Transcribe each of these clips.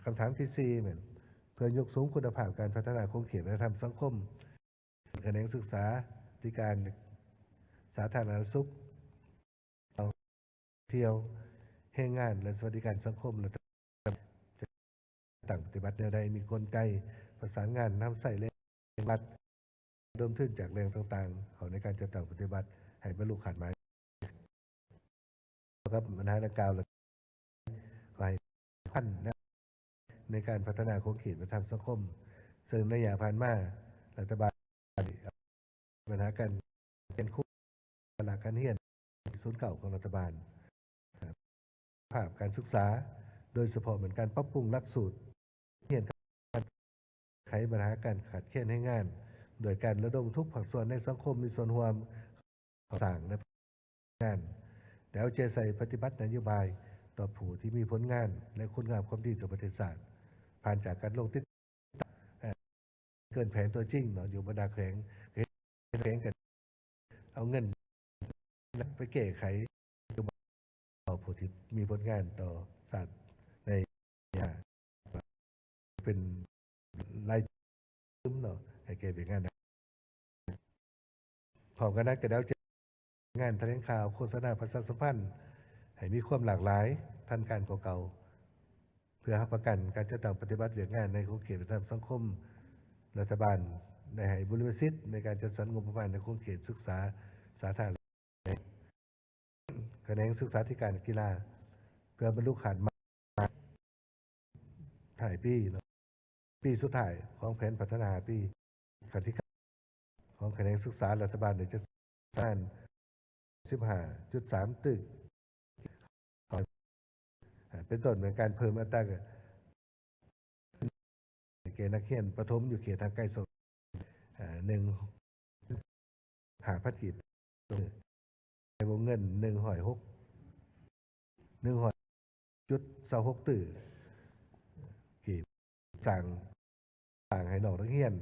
ຄຳຖາມທີສີ່ແມ່ນ ເພື່ອຍົກສູງຄຸນນະພາບການພັດທະນາຂົງເຂດວັດທະນະທຳສັງຄົມ, ຂະແໜງສຶກສາທິການ, ສາທາລະນະສຸກ, ທ່ອງທ່ຽວ, ແຮງງານ ແລະ ສະຫວັດດີການສັງຄົມ ແລະ ຈັດຕັ້ງປະຕິບັດແນວໃດ, ມີກົນໄກປະສານງານນຳໃຊ້ແລະລັດ ລະດົມທຶນຈາກແຫຼ່ງຕ່າງໆ ເຂົ້າໃນການຈັດຕັ້ງປະຕິບັດໃຫ້ບັນລຸຄາດໝາຍ. ກ່ຽວກັບບັນຫາດັ່ງກ່າວ ແລ້ວກໍໃຫ້ຄວາມສຳຄັນໃນການພັດທະນາຂົງເຂດວັດທະນະທຳສັງຄົມ, ເຊິ່ງໃນໄລຍະຜ່ານມາ ລັດຖະບານ ບັນຫາການເປັນຄູ ພາລະການຮຽນ ສູນເກົ້າຂອງລັດຖະບານ, ພາບການສຶກສາ ໂດຍສະເພາະແມ່ນການປັບປຸງຫຼັກສູດຮຽນ, ໄຂບັນຫາການຂາດແຄນແຮງງານ ໂດຍການລະດົມທຸກພາກສ່ວນໃນສັງຄົມມີສ່ວນຮ່ວມ ສ້າງ ແລະ ງານ ແລ້ວເອົາໃຈໃສ່ປະຕິບັດນະໂຍບາຍຕໍ່ຜູ້ທີ່ມີຜົນງານ ແລະ ຄຸນງາມຄວາມດີຕໍ່ປະເທດຊາດ, ຜ່ານຈາກການລົງຕິດ ເອີ ເກີນແຜນຕົວຈິງເນາະ, ຢູ່ບັນດາແຂວງ ເຮັດແຜນກັນ ເອົາເງິນໄປແກ້ໄຂ ເອົາຜູ້ທີ່ມີຜົນງານຕໍ່ຊາດໃນ ເປັນລາຍ ເນາະ ໃຫ້ແກ່ວຽກງານ. ພ້ອມກັນນັ້ນກໍໄດ້ເອົາໃຈງານຖະແຫຼງຂ່າວ, ໂຄສະນາ, ປະຊາສຳພັນໃຫ້ມີຄວາມຫຼາກຫຼາຍ, ທັນການກວ່າເກົ່າ, ເພື່ອຮັບປະກັນການຈັດຕັ້ງປະຕິບັດວຽກງານໃນຂົງເຂດວັດທະນະທຳສັງຄົມ. ລັດຖະບານໄດ້ໃຫ້ບຸລິມະສິດໃນການຈັດສັນງົບປະມານໃນຂົງເຂດສຶກສາສາທາລະນະ ຂະແໜງສຶກສາທິການ ກິລາ ເພື່ອບັນລຸຄາດໝາຍທ້າຍປີເນາະ, ປີສຸດທ້າຍຂອງແຜນພັດທະນາຫ້າປີ. ຂັ້ນທີ ຂອງຂະແໜງສຶກສາ ລັດຖະບານໄດ້ຈັດສັນສິບຫ້າຈຸດສາມຕື້ ເປັນຕົ້ນແມ່ນການເພີ່ມອັດຕາແກ່ນັກຮຽນປະຖົມຢູ່ເຂດຫ່າງໄກສອງ ເອີ່ ໜຶ່ງ ຫ້າພັນກີບ ໃນວົງເງິນໜຶ່ງຮ້ອຍຫົກ ໜຶ່ງຮ້ອຍຈຸດຊາວຫົກຕື້ກີບ, ສ້າງ ສ້າງໃຫ້ນ້ອງນັກຮຽນ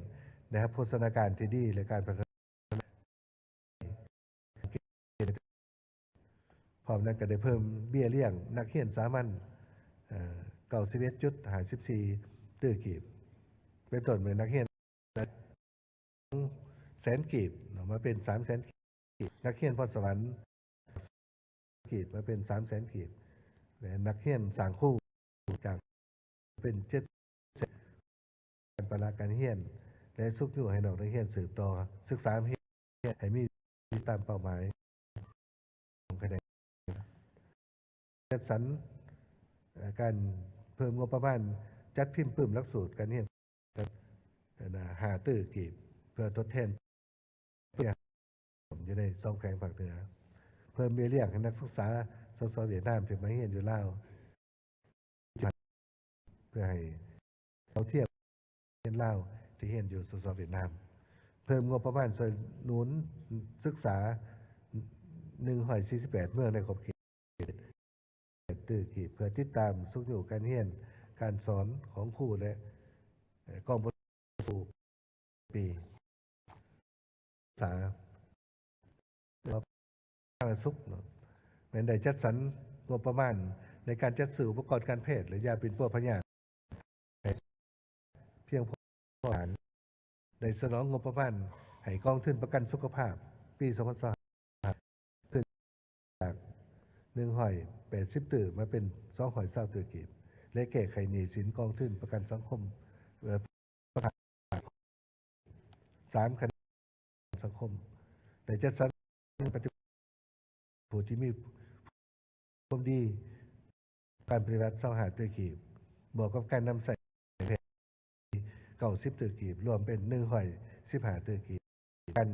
ໄດ້ຮັບໂພຊະນາການທີ່ດີ ແລະ ການພັດທະນາ ພ້ອມນັ້ນກໍໄດ້ເພີ່ມເບ້ຍລ້ຽງນັກຮຽນສາມັນ ເອີ່ ເກົ້າສິບເອັດຈຸດຫ້າສິບສີ່ຕື້ກີບ ເປັນຕົ້ນແມ່ນນັກຮຽນ ແສນກີບເນາະ ມາເປັນສາມແສນກີບ, ນັກຮຽນພອນສະຫວັນກີບ ມາເປັນສາມແສນກີບ ແລະ ນັກຮຽນສ້າງຄູຈາກເປັນເຈັດແສນ ການປະລະການຮຽນ ແລະ ຊຸກຍູ້ໃຫ້ນ້ອງນັກຮຽນສືບຕໍ່ສຶກສາຮຽນໃຫ້ມີ ຕາມເປົ້າໝາຍຂອງຂະແໜງ. ຈັດສັນ ເອີ່ ການເພີ່ມງົບປະມານຈັດພິມປຶ້ມຫຼັກສູດການຮຽນ ເອີ່ ຫ້າຕື້ກີບ ເພື່ອທົດແທນຢູ່ໃນສອງແຂວງພາກເໜືອ, ເພີ່ມເບ້ຍລ້ຽງໃຫ້ນັກສຶກສາ ສສ ຫວຽດນາມ ທີ່ມາຮຽນຢູ່ລາວ ເພື່ອໃຫ້ເທົ່າທຽມ ຮຽນລາວທີ່ຮຽນຢູ່ ສສ ຫວຽດນາມ, ເພີ່ມງົບປະມານຊ່ວຍໜູນສຶກສາ ໜຶ່ງຮ້ອຍສີ່ສິບແປດເມືອງໃນຂອບເຂດ ແປດຕື້ກີບ ເພື່ອຕິດຕາມຊຸກຍູ້ການຮຽນການສອນຂອງຄູ ແລະ ກອງປະຊຸມຄູ ປີ ສາທາລະນະສຸກເນາະ ແມ່ນໄດ້ຈັດສັນງົບປະມານໃນການຈັດຊື້ອຸປະກອນການແພດ ແລະ ຢາປິ່ນປົວພະຍາດ ພຽງພໍ, ໄດ້ສະໜອງງົບປະມານໃຫ້ກອງທຶນປະກັນສຸຂະພາບປີສອງພັນຊາວຫ້າ ຂຶ້ນຈາກໜຶ່ງຮ້ອຍແປດສິບຕື້ ມາເປັນສອງຮ້ອຍຊາວຕື້ກີບ ແລະ ແກ້ໄຂໜີ້ສິນກອງທຶນປະກັນສັງຄົມ ເອີ ສາມ ຄະແນນສັງຄົມ ໄດ້ຈັດສັນປະຕິບັດຜູ້ທີ່ມີຄວາມດີ ການປະຕິບັດຊາວຫ້າຕື້ກີບ ບວກກັບການນຳໃຊ້ແຜນເກົ້າສິບຕື້ກີບ ລວມເປັນໜຶ່ງຮ້ອຍສິບຫ້າຕື້ກີບ ການ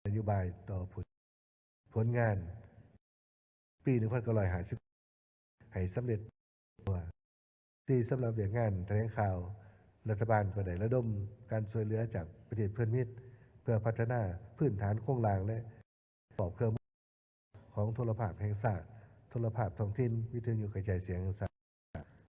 ນະໂຍບາຍຕໍ່ຜົນ ຜົນງານປີໜຶ່ງພັນເກົ້າຮ້ອຍຫ້າສິບ ໃຫ້ສຳເລັດ. ທີ່ສຳລັບວຽກງານຖະແຫຼງຂ່າວ, ລັດຖະບານກໍໄດ້ລະດົມການຊ່ວຍເຫຼືອຈາກປະເທດເພື່ອນມິດ ເພື່ອພັດທະນາພື້ນຖານໂຄງລ່າງ ແລະ ປະກອບເຄື່ອງມືຂອງໂທລະພາບແຫ່ງຊາດ, ໂທລະພາບທ້ອງຖິ່ນ, ວິທະຍຸກະຈາຍສຽງແຫ່ງຊາ